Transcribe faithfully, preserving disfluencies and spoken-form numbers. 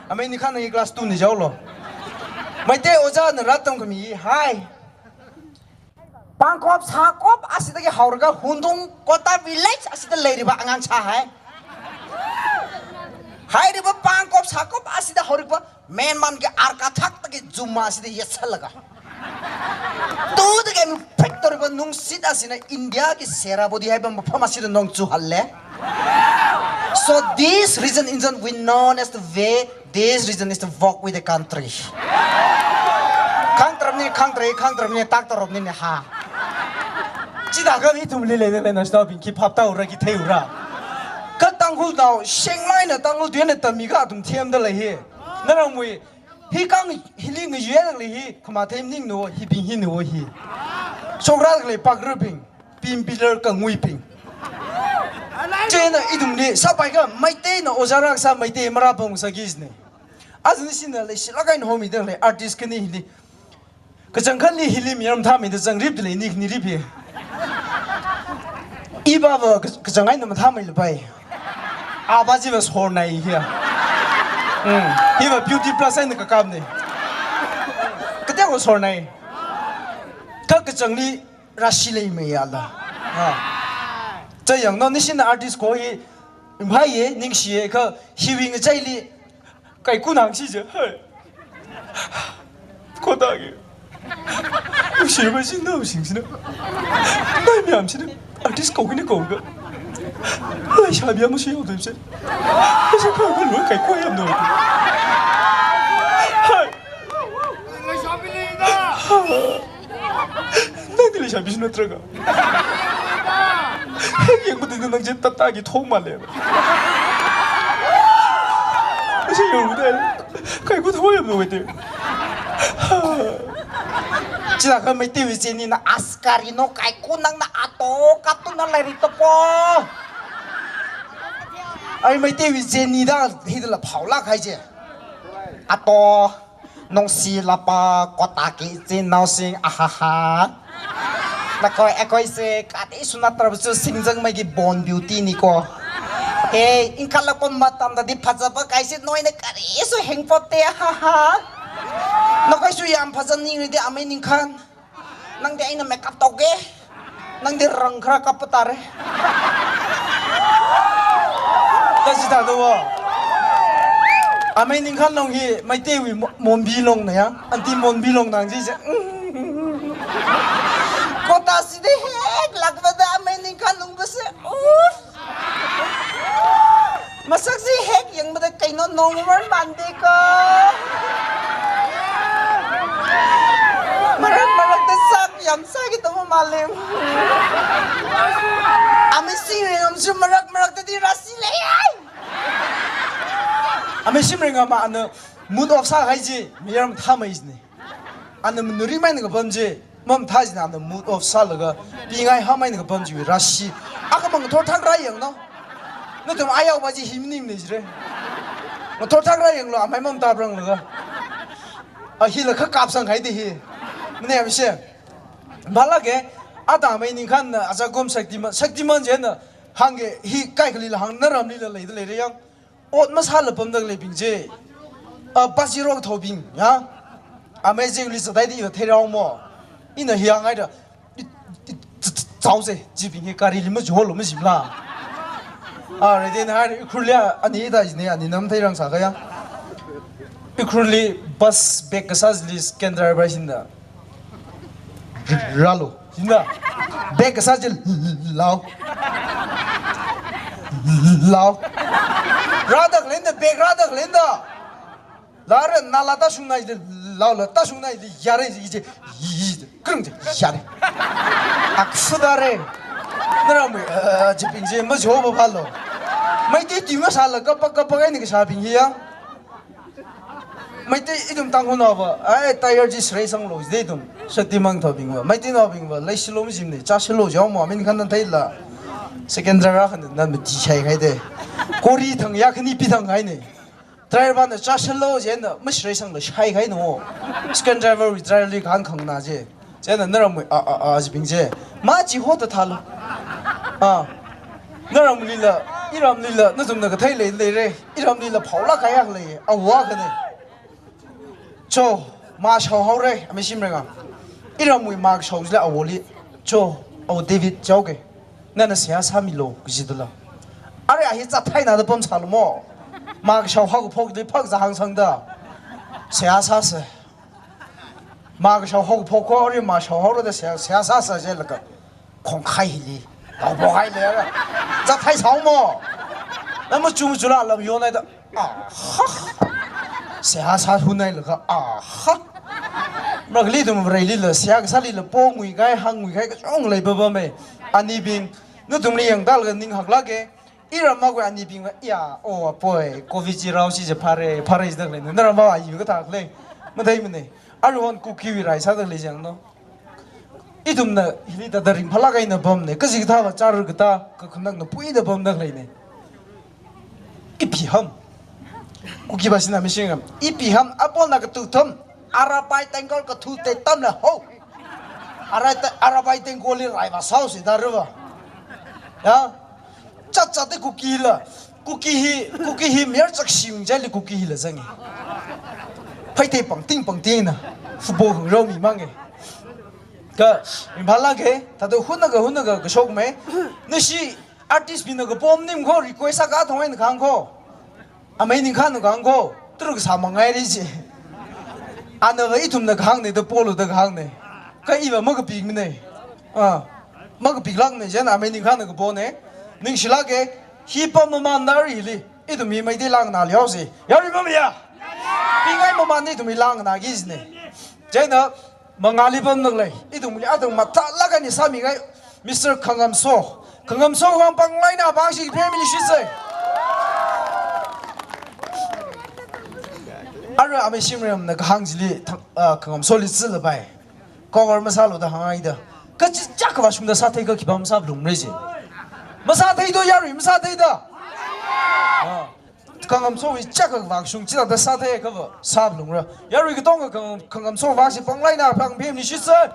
Amei ningkhan hi class two ni jaolo. Meitei ojāna rātamkhami hi, hai. Pangkop sākop asidagi haolaga Hundung Kota village asida leiriba angangsā hai. Hairiba pangkop sākop asida haoriba Myanmar-wui arkathakdagi Zuma asida yetsālaga. Todagi mi factory ba nungshit asina India-wui Serapuli haiba mapham asida nong chuhalle. So this region is known as the way, this region is the walk with the country. Khangtarapni, khangtare, khangtarapni, taktaropni ne ha. Chithākha ithumli leida lei national bing khi phaptāura, khi theiura. Kha Tangkhulnao, shenglaina Tangkhul tuina tammi kha athum themda lei hi. Naramwui, hi kang, hili ngayuiya lei hi, khamathei maningnao, hibing hinao hi. Shokra lei pakrabing, pimpilar kanguibing. Chieina ithumli, sāpai kha Meiteina ojā rākasā Meitei marāpam sāki jine. Aja nishina leishilāk eina homida lei artist khani hili. Kachangkhanli hili mayar mathāmeida zangripda lei ni khani rip hi. Iva ka-, kachang eina mathāmeilapai. Ava chiva sornai hi. Hmm. Hiva beauty plus eina kakapne. Kateowa sornai. Kha kachangli rāshi leimeiyala. Ha. Chāyangno nishina artist ko hi, ringphāye, ningshiye, kha hiwui ngachaili kaikun hāngsi je, hai. Kotaki. Nungshiba shinao shingsina. Nai mayam shina. Artist ko kini ko ga. Leishabi amu shi yodui se. Leisha kaikun lo kaiku yamno. Hai. Nangdi leishabi shina traga. Hek yangkhuda nang je tataki thongmale. Ashi yangkhuda kaiku thong yamno wete. Chithākha Meiteiwui Jenny na askari no kaiku nangna ato katuna leirita po. Ai Meiteiwui Jenny da hidala phaolāk hai je. Ato. Nungshilapa Kotaki ichinnaosing, ahaha. Nakoi, akoi se, kati suna tarbasu singjang mai ki born beauty ni ko. Hey, inkhalakpa matamdadi phazapa kaise noina karisu hengpote, ahaha. Nakoisu yam phaza ningridi amei ningkhan. Nangdi eina makeup tauge. Nangdi rang khara kapa tare. Tashi tado wa. Amei ningkhan long hi, Meiteiwui Mo-, Monbi long na ya. Aunty Monbi long nang ji se. Kotasi de hek lakbada amei ningkhan long base. Uff. Masak si hek yangmada kaino normal mande ko. Marak marakta sak yamsāki tamo malem. Amei Simrengam su marak maraktadi rasi lei ai. Amei Simrengam ma ana mood off sāhai ji, mayar mathāmei jine. Ana manuri maina kapam je, mamathā jina ana mood off sālaga, pingai hāmaina kapam jiwui rasi. Akhamang ngathor thak rāyangno. Nathum ayao ba ji hi maningne jire. Ngathor thak rāyanglo, amei mamathā pranglaga. A hila kha kapsang haide hi. Mane amei se. Bala ke, ata amei ningkhan na aja gom Shaktiman, Shaktiman jina, hāngke hi kaikhalila hāng naramlila leida leire yang. Ot masāla pamda leibing je. A, bus zero thaobing, ya. Amei je uli sadaidi iva theirao mo. Ina hiya ngaida. I, i, i, tsa-, tsa-, tsaoze, jibing hi karili majolo majimla. A, reden hai, Ukhrulli ani da jine, ani nam theirang sākaya. Ukhrulli bus bag kasā jili second driver shinda. Rālo. Shinda. Bag kasā ji lao. Lao. Rāda khalenda, bag rāda khalenda. Lara nala tashung nai ji, laola tashung nai ji, yare ji, ji, ji, krung ji, yare. Aksu dare. Naramwui, eh, jibing ji, majoba phalo. Meitei tui masāla kapa kapa kaini kasābing hiya. Meitei ithum Tangkhulnao va, ai, tired ji srei sanglo, jide ithum. Shaktiman thaobing va, Meiteinaobing va, leishilo majimne, chāshilo jao mo, amei ningkhan nan theila. Second driver khan nan mati shai haide. Kori thang ya khani pi thang haine. Driver na chāshilo jina, masrei sangla shai haino. Second driver wui driver li khan khangna je. Chieina naramwui, a, a, a, jibing je. Ma ji ho ta thalo. A. Naramwuilila. Iramlila, nathumna kathei lei leira. Iramlila phaolāk kahai akha lei, awo akhana. Cho, mashao haora, amei Shimranga. Iramwui mashao chili awoli. Cho, awo David, chaoke. Nana seihā sāmilu, kajidala. Arui a hi zathai nada pamsālu mo. Mashao haokaphokli phak zahāng sangda. Seihā sāsa. Mashao haokaphok ko, arui mashao haora da seihā, seihā sāsa jilaga. Khongkhai hili. Taobo hai lera. Zathai sao mo. Nama chum chula lam yonaida. Aha. Seihā sāhunhailaga. Aha. Marakli ithum Varelila, seihā kasālila pongui kahai, hāngngui kahai, kachong leipapama. Anibing, nathumli yangdalaga ning haklāka. Iram akhawui anibingva, ya, o apoi, covid chi rao chi je phare, phare jida leina. Naramva ayi kathā lei. Matheimana. Aruihon Kukiwui rai sāda lei jangno. Ithumna hili thāda ringphālāk eina pamna, kachikathāva chara katā, kakhanakna puida pamda leina. Ipi ham. Kuki bashina mishing ham. Ipi ham, apona katuthum. Arapai tengkol kathu te tamla ho. Arai te, arapai tengkoli raiva sao si da ruva. Ya? Chatchata Kukila. Kuki hi, Kuki hi mayar chakshing jali Kuki hila zangi. Phaitei pangting pangtingna. Football khangarao mi manga. Ka, ringphālāka, thāda hunaga, hunaga, kashokmei. Nashi artist bingna kapom nim kho, request sāka thong eina kahāng kho. Amei Ningkhana kahāng kho, tru kasā mangaira ji. Anava ithumna kahāngna da polu da kahāngna. Ka iva makapikmana. Ah, makapiklākna jin amei Ningkhana kapona. Ningshilāka, hi pam mamānda arui hili. Ithum hi Meitei langna liao si. Yarui mamaya. Pingai mamānda ithum hi langna ki jina. Chieina, mangāli pamda lei, ithumli athang mathālāk eina sāmi kahai, Mister Khangamso. Khangamso vang panglaina vang shi pemili shitsai. Arui amei Shimrangna kahāng chili thang-, ah, Khangamsoli zila pai. Cover masālu da hānghaida. Kachichā kavāshungda sāthei ka khipā masāphalungra ji. Masāthei do yarui masāthei da. Ah. Khangamsowui chak kavāshung chithāda sāthei kava sāphalungra. Yarui katonga Khangam-, Khangamso vang shi panglaina phang pemili shitsai.